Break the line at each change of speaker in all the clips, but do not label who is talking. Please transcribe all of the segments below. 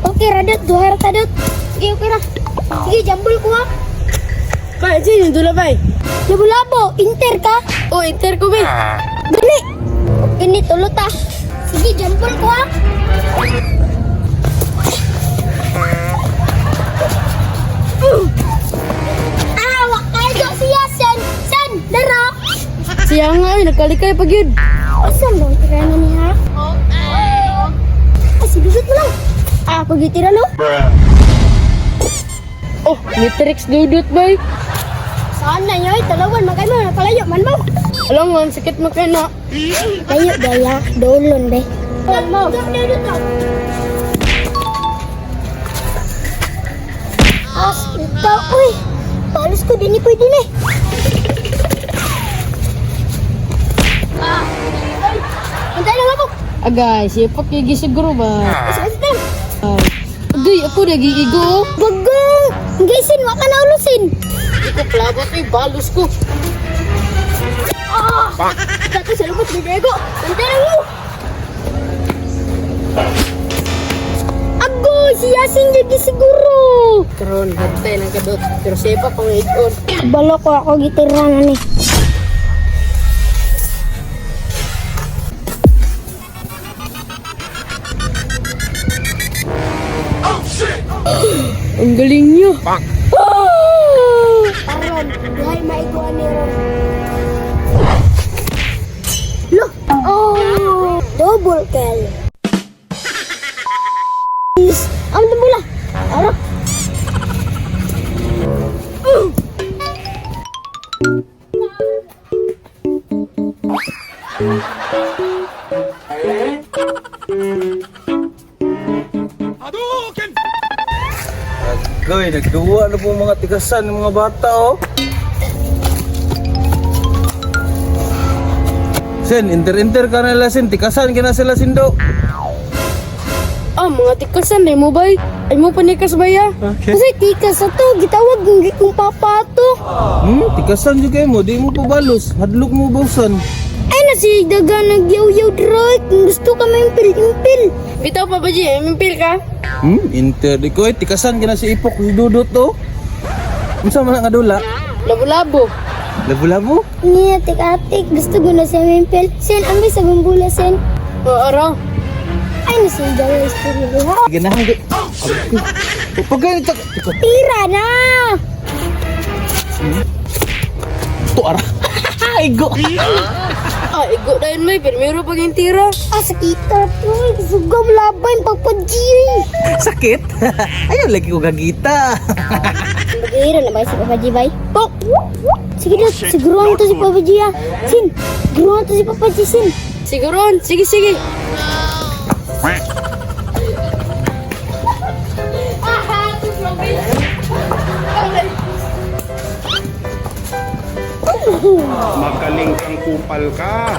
Okay ra dot, duha ra ta dot. Sige, okay ra. Sige, jambol ko ha.
Bay, sino yung dula, bay?
Labo-labo, inter ka.
Oh, inter ko, bay.
Dali. Okay ni tulo ta. Sige, jambol ko ha. Ah, wa kayo siya sen. Sen, dara.
Siya nga, ay, nagkalikay pag yun.
Asa mo tira na niya? Ah, si Dudut mo lang. Ah, ako gitira no?
Oh, Matrix dudut, bay.
Saan na yoy? Talawan, magkay mo, napalayo man mo.
Alam nga, ang sakit makina.
Layo daya, dolon be. Mo. As ito, uy. Palos ko din pwede ni. Ah, Antay lang ako.
Agay, siya pa kay gisiguro ba?
Asa asa.
Ay. Agay, ako nagiigo. Oh.
Gagang! Gisin, waka na ulusin.
Di ko plabot, ay, balos ko.
Ah! Dati sa lubot, Diego. Antay lang mo. Agoy, si Yasin jadi siguro.
Karon, hantay ng kadot. Pero siya pa pang ikon.
Balo ko ako gitira na ni.
Ang galing niyo.
Aron, buhay maiguan ni Ron. Look! Oh! Double kill. Is, ang bula. Ara.
Agay, nagduwa na po mga tigasan ng mga bata, oh. Sen, inter-inter ka na nila, Sen. Tikasan ka na sila, Sindo.
Ah, mga tikasan eh mo, bay. Ay mo panikas, bay, ah.
Okay.
Kasi tika sa to, gitawag kong kong papa to.
Tikasan juga mo. Di mo pabalos. Hadlok mo bawsan.
Ay na si daga nagyaw-yaw droy. Kung gusto ka maimpil-impil.
Bitaw pa ba, G? Mimpil ka?
Inter. Di ko, eh, tikasan ka na si Ipok, si Dudot, oh. Unsa man ang adula?
Labo-labo.
Labo-labo?
Niya tik-atik, gusto ko na siya maimpil. Sen, ambi sa bumbula, sen.
Oo, araw.
Ay na si daga istorya.
Ganahan ka. Pagka ito.
Tira na!
To ara. Igo.
Ah, igo dahil may. Primero pag yung tira.
Ah, sakita to. Sugam laban, papaji.
Sakit. Ayaw lagi ko gagita.
Bagira na ba si Papa G, bay? Pok! Sige na, siguruhan to si Papa G, ah. Sin, siguruhan to si Papa G, Sin.
Siguron. Sige, sige.
Magaling kang kupal ka.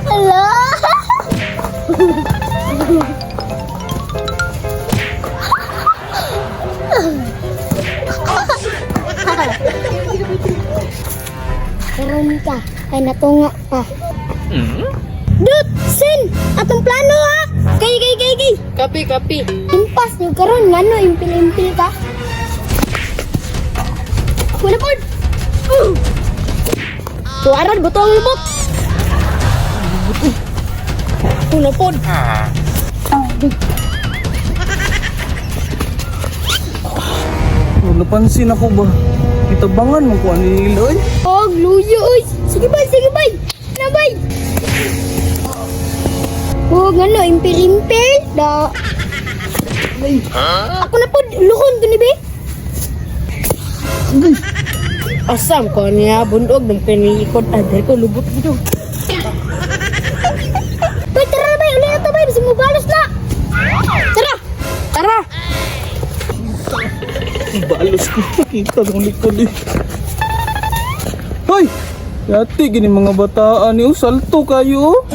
Ala! Karon ka, ay natunga ka. Dut! Sin! Atong plano ha! Kay, kay, kay, kay!
Kapi, kapi.
Impas nyo karon ngano impil-impil ka? Wala pod. Tuaran buto ang lubot.
Una pod.
Oh, napansin ako ba? Itabangan mo ko ani nila, oy.
Og luyo oy. Sige bay, sige bay. Na bay. Oh, ngano impil-impil da. Ako na pod luhon to ni be.
Asam ko niya bundog ng piniikot. Ah, dahil ko lubot dito.
Bay tara bay, uli na to bay, bisag mobalos na. Tara.
Tara!
Balos ko. Kita ng likod eh. Hoy! Yati, gini mga bataan ni oh. Salto kayo oh.